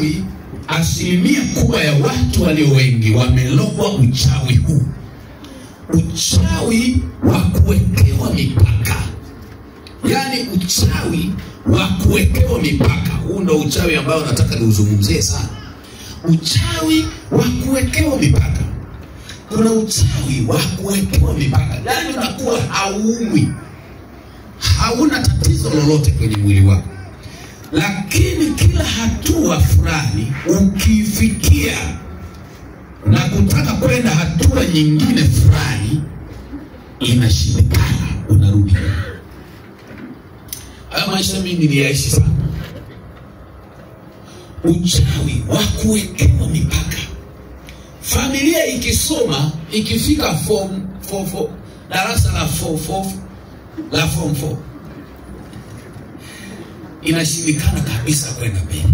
uchawi, asilimia kubwa ya watu walio wengi wamelogwa uchawi huu. Uchawi wa kuwekewa mipaka. Yaani uchawi wa kuwekewa mipaka. Huu ndio uchawi ambao nataka niuzungumzie sana. Uchawi wa kuwekewa mipaka. Kuna uchawi wa kuwekewa mipaka. Yaani unakuwa hauumwi, hauna tatizo lolote kwenye mwili wako, lakini kila hatua fulani ukifikia na kutaka kwenda hatua nyingine fulani inashindikana, unarudi. Haya maisha mimi niliyaishi sana. Uchawi wa kuwekewa mipaka. Familia ikisoma, ikifika form 4, darasa la 4, la form 4, inashindikana kabisa kwenda mbele.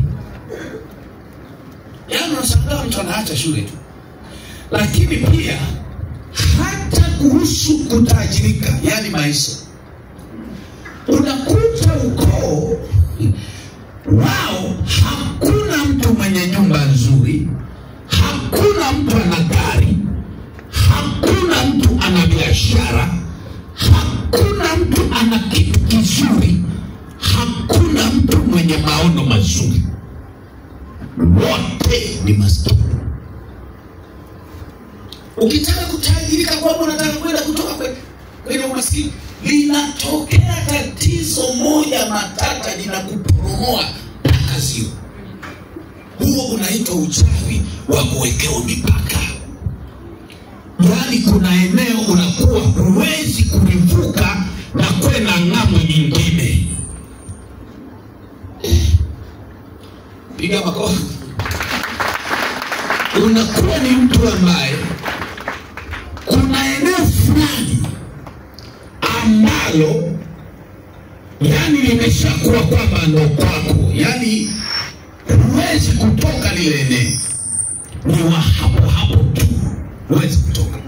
Yaani unashangaa mtu anaacha shule tu. Lakini pia hata kuhusu kutajirika, yani maisha, unakuta ukoo wao hakuna mtu mwenye nyumba nzuri, hakuna mtu ana gari, hakuna mtu ana biashara, hakuna mtu ana kitu kizuri, hakuna mtu mwenye maono mazuri. Wote ni maskini. Ukitaka kutajirika kwamba unataka kwenda kutoka kwenye umaskini, linatokea tatizo moja matata linakuporomoa mpaka zio. Huo unaitwa uchawi wa kuwekewa mipaka. Yaani kuna eneo unakuwa huwezi kulivuka na kwenda ng'ambo nyingine. Piga makofi. Unakuwa ni mtu ambaye kuna eneo fulani ambalo yani limeshakuwa kwamba ndo kwako, yani huwezi kutoka lile eneo, ni wa hapo hapo tu, huwezi kutoka.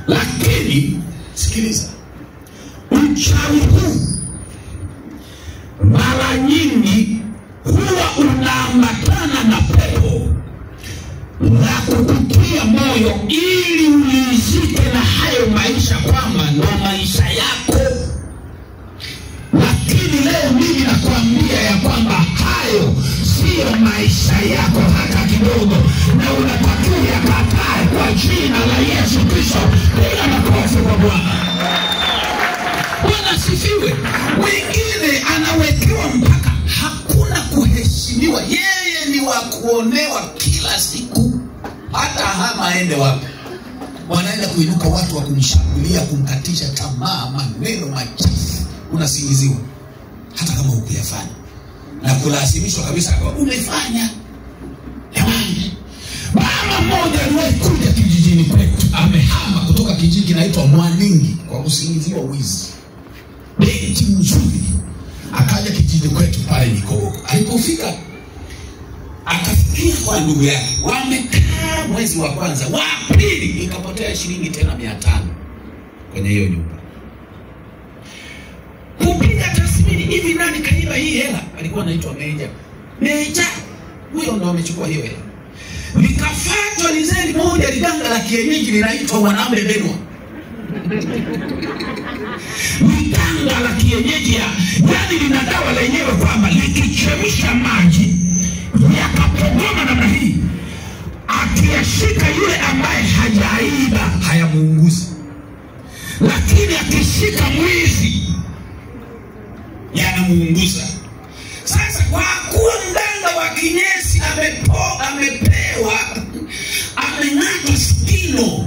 Lakini sikiliza, uchawi huu mara nyingi huwa unaambatana na pepo la kukutia moyo ili ulizike na hayo maisha kwamba ndo maisha yako. Lakini leo mimi nakwambia ya kwamba hayo sio maisha yako hata kidogo, na unatakiwa yakatae kwa jina la Yesu Kristo. Piga makofi kwa Bwana. Bwana asifiwe. Wengine anawekewa mpaka, hakuna kuheshimiwa, yeye ni wa kuonewa kila siku, hata hama aende wapi. Wanaenda kuinuka watu wa kumshambulia, kumkatisha tamaa, maneno machafu, unasingiziwa hata kama hukuyafanya, na kulazimishwa kabisa kwa umefanya. Jamani, mama mmoja aliwahi kuja kijijini kwetu, amehama kutoka kijiji kinaitwa Mwaningi kwa kusingiziwa wizi. Binti mzuri akaja kijijini kwetu pale Nikogoko. Alipofika akafikia kwa ndugu yake, wamekaa mwezi wa kwanza, wa pili ikapotea shilingi tena 500 kwenye hiyo nyumba. Kupiga tathmini, hivi nani kaiba hii hela? Alikuwa anaitwa Meja. Meja huyo ndo amechukua hiyo hela. Likafuatwa lizeli moja liganga la kienyeji linaitwa Mwanambe Benwa. Liganga la kienyeji, yaani lina dawa lenyewe kwamba likichemsha maji yakapogoma namna hii, akiyashika yule ambaye hajaiba hayamuunguzi, lakini akishika mwizi yanamuunguza. Sasa kwa kuwa mganga wa kinyesi amepewa, ameng'atwa sikio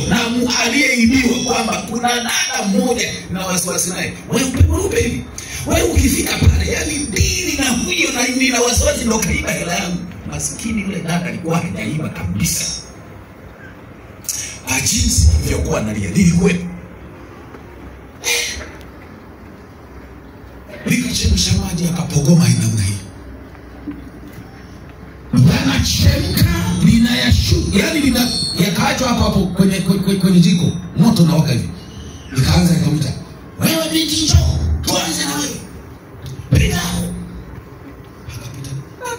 na aliyeibiwa kwamba kuna dada mmoja na wasiwasi naye, wewe mweupe hivi, wewe ukifika pale yani dili na huyo na nina wasiwasi ndio kaiba hela yangu. Maskini yule dada alikuwa hajaiba kabisa. Kwa jinsi alivyokuwa analia, nilikuwepo. Likachemsha maji akapogoma namna hii, yanachemka, linayashuka, yani lina yakaachwa hapo hapo kwenye jiko, moto unawaka hivi. Nikaanza nikamwita, wewe binti njoo, tuanze na wewe. Piga.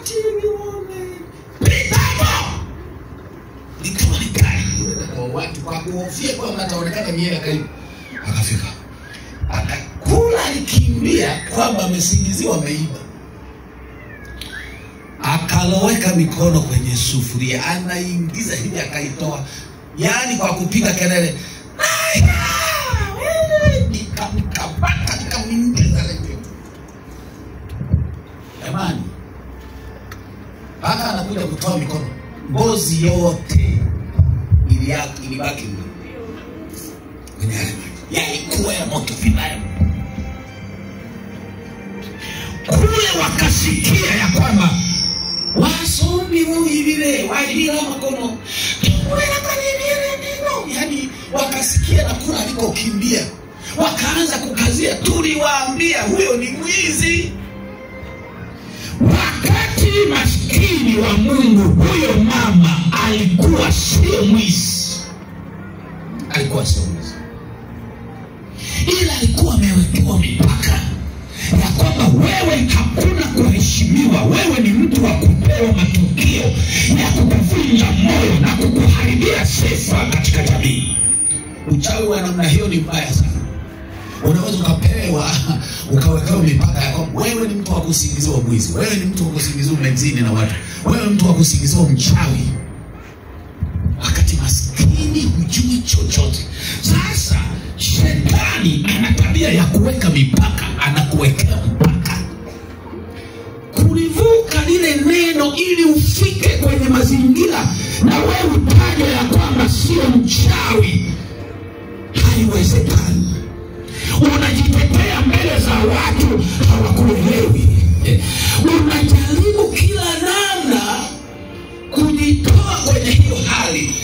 chini pita hapo. Nikawa ni kali kwa watu kwa kuhofia kwamba ataonekana miela karibu. Akafika. Akakula, alikimbia kwamba amesingiziwa ameiba. Akaloweka mikono kwenye sufuria, anaingiza hivi akaitoa, yaani kwa kupiga kelele, nikamkamata nikamwingiza leo. Jamani, mpaka anakuja kutoa mikono, ngozi yote ilibaki kwenye yale maji, yalikuwa ya moto vibaya. Kule wakasikia ya kwamba wasombi muhibire walibira makono yani, wakasikia na kula alikokimbia, wakaanza kukazia, tuliwaambia huyo ni mwizi. Wakati maskini wa Mungu huyo mama alikuwa sio mwizi, alikuwa sio mwizi, ila alikuwa amewekewa mipaka ya kwamba wewe hakuna kuheshimiwa, wewe ni mtu wa kupewa matukio ya kukuvunja moyo na kukuharibia sifa katika jamii. Uchawi wa namna hiyo ni mbaya sana. Unaweza ukapewa ukawekewa mipaka ya kwamba wewe ni mtu wa kusingiziwa mwizi, wewe ni mtu wa kusingiziwa menzini na watu, wewe ni mtu wa kusingiziwa mchawi, wakati maskini hujui chochote. Sasa shetani ana tabia ya kuweka mipaka, anakuwekea mpaka kulivuka lile neno ili ufike kwenye mazingira na wewe utajwe ya kwamba sio mchawi. Haiwezekani. Unajitetea mbele za watu hawakuelewi. Unajaribu kila namna kujitoa kwenye hiyo hali,